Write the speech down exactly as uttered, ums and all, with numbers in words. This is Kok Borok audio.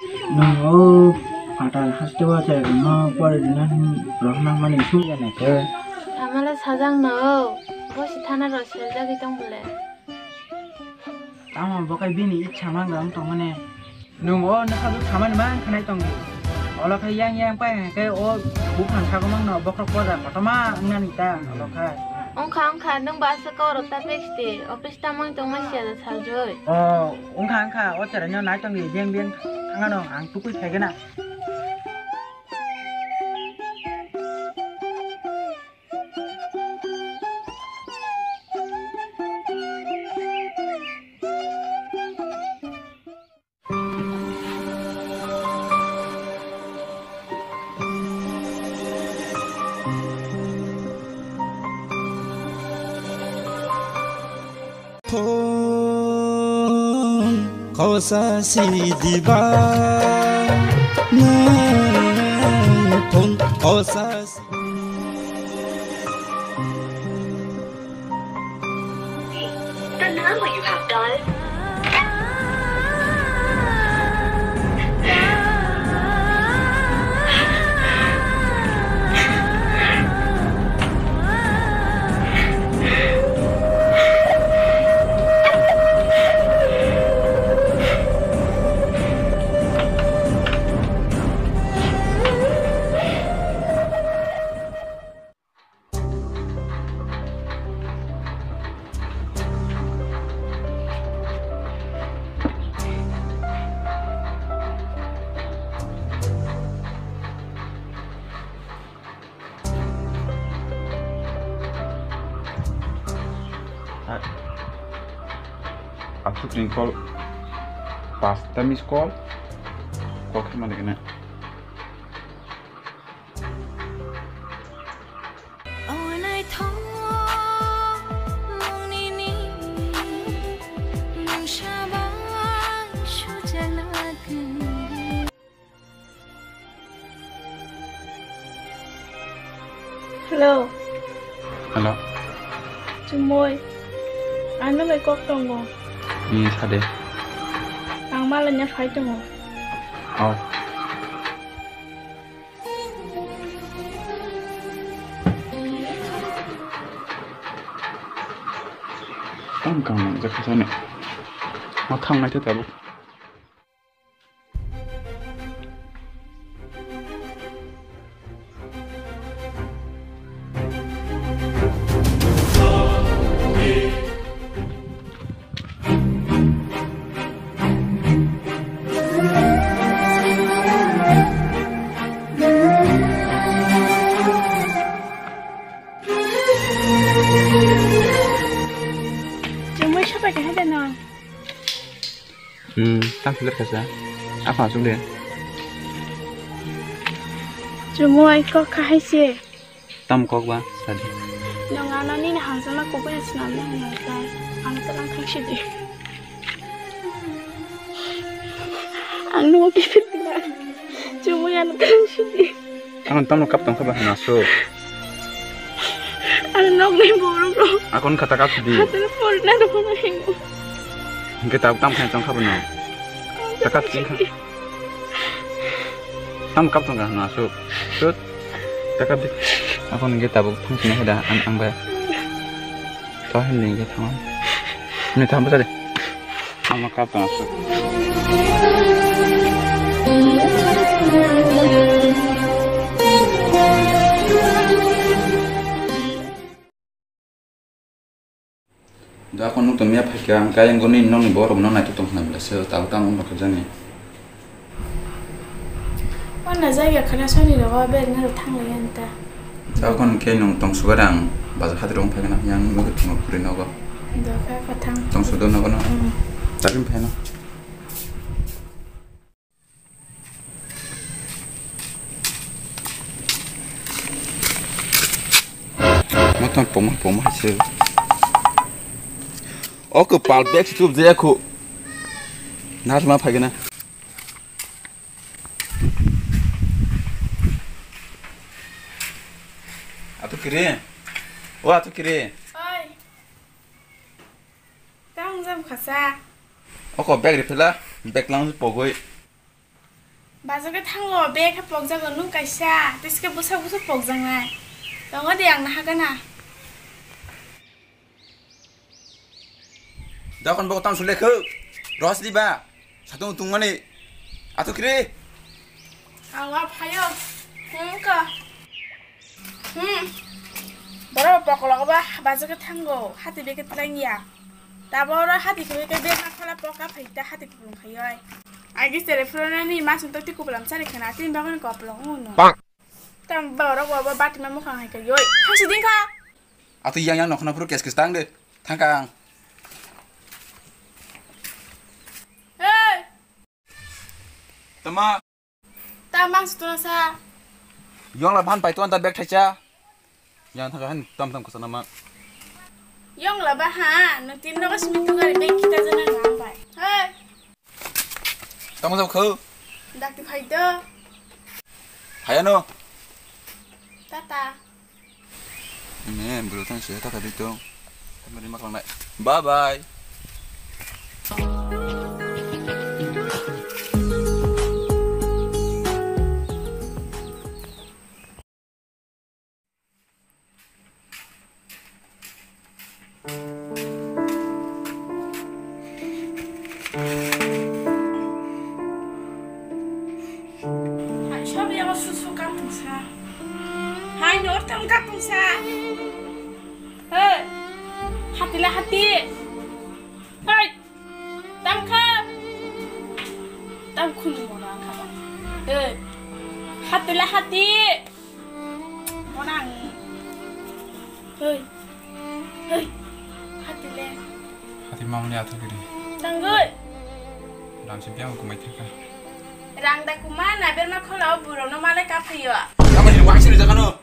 Nwng o phatar hasteo cherairokno pore rwna hin rohorna mani suk ya nai khe. Amala sajak no, bo si thana rw seljagwi tong bole. Tamo bo khe bini ichha mangwrang tongmani. Nwng o nwkha bwkha mani mang khanai tongdi. Olo khe yang yang pai hai khe o buphang sago mangno bokhorok poja kotorma wngnani ta olo khe. Wngkha wngkha, nwng ba aswk khe orok ta peksti, office tamung tongma siya da saljui. O wngkha wngkha, o cheraino nai tongdi, beng beng thangano ang tubui phaigena. Thon khosa si diba, nang thon khosa si. The number you have dialed. Aswk ni call, pasta miss call, call khe mani kene. O naithok mungni ni mungsa bai sujalagwi. Hello. Hello. Chumui. Ano bai kok tongo. Ni sade. Ang malanya phai tongo. Oh. Tang kang nang jakha sani. Ma thang nai te tabuk. Chumui sapai kahai da no? Hmm, tang philer kasa. Apa asuk de? Chumui kok kahai se. Tam kok ba, sadi. Nang ano nini hamjakma kubui swnamna hwnwi kha. Ano ta lang thang sidi. Ang nungwi kifir kena. Chumui ano ta lang sidi. Ang tamno kap tong kha ba hwnwi asuk. Ano nokni borok rok. Akon kha ta kap sidi. Hataro porna rok hwnwi hingo. Hingke tabuk tam khaina tong kha bono. Ta kap sidi. Tam kap tong kha hwnwi asuk. Sut. Ta kap di. Akon hingke tabuk thang sini heda ang, ang bai. To himni hingke thang. Ni thang bwsa de. Ang ma kap tong asuk. Da kon nuk tong ya phai kha, ang kayang goni nokni borok no naitok tong khna bwlai se, tabuk tamo wng kha jani. Wana jagya khana soni rogo berna rok thang lai ya nta. Da kon khe nung tong sugar ang bazar hati rong phai khna yang nuk tong puri nogo. Da kha kha thang. Tong sudo nogo no. Mm. Takin phai no. Motom poma poma se. O kwpal bag se chup jaya khu. Nas ma phagina. Atu kiri. O atu kiri. Oi. Tang jam khasa. Oko bag rifela, bag lang pogoi. Bazar khe thango, bag khe pokjago, nwng kaisa, tei se khe bwsa bwsa pokjaknai. Tongo de ang nahagana. Dokon bo tam sule khu. Ros di ba. Satung tungmani. Atu kiri. Awa phayo. Hmm ka. Hmm. Boro pokologo ba bazar khe thango. Hati beke tlangya. Taboro hati khe beke bema khala poka phaita hati kupulung khayoi. Agi sere phurona ni mas untok ti kupulam chari khana tin bagoni kopulung uno. Tam borok bo bati ma mukhang hai khayoi. Hasi ding kha. Atu yang yang nokhna phuru kes kes tang de. Thangkang. Hey. Tama. Tamang sutuna sa. Yong la ban pai tuan ta bag thaicha. Yang thaka han tam tam kusana ma. Yong la ba ha, no tin no simi tu gari bag kita jana nang pai. Hey. Tamo jabo kho? Dakti phai do. Hayano. Tata. Ne, bro, tang se tata dito. Tamari mak langnai. Bye bye. Hai, sob yago susu kapungsa. Hai, nor tam kapungsa. Hey, hati la hati. Hey, tam kha. Tam khunu mona kha. Hey, hati la hati. Mona ang. Hey. Hey. Hati le. Hati mamni athuk ini. Tanggul. Rang si biang kumai thaka. Rang da kuma na berma khola o burok no male kapri yo. Kamu ini wangsi ni jaga no.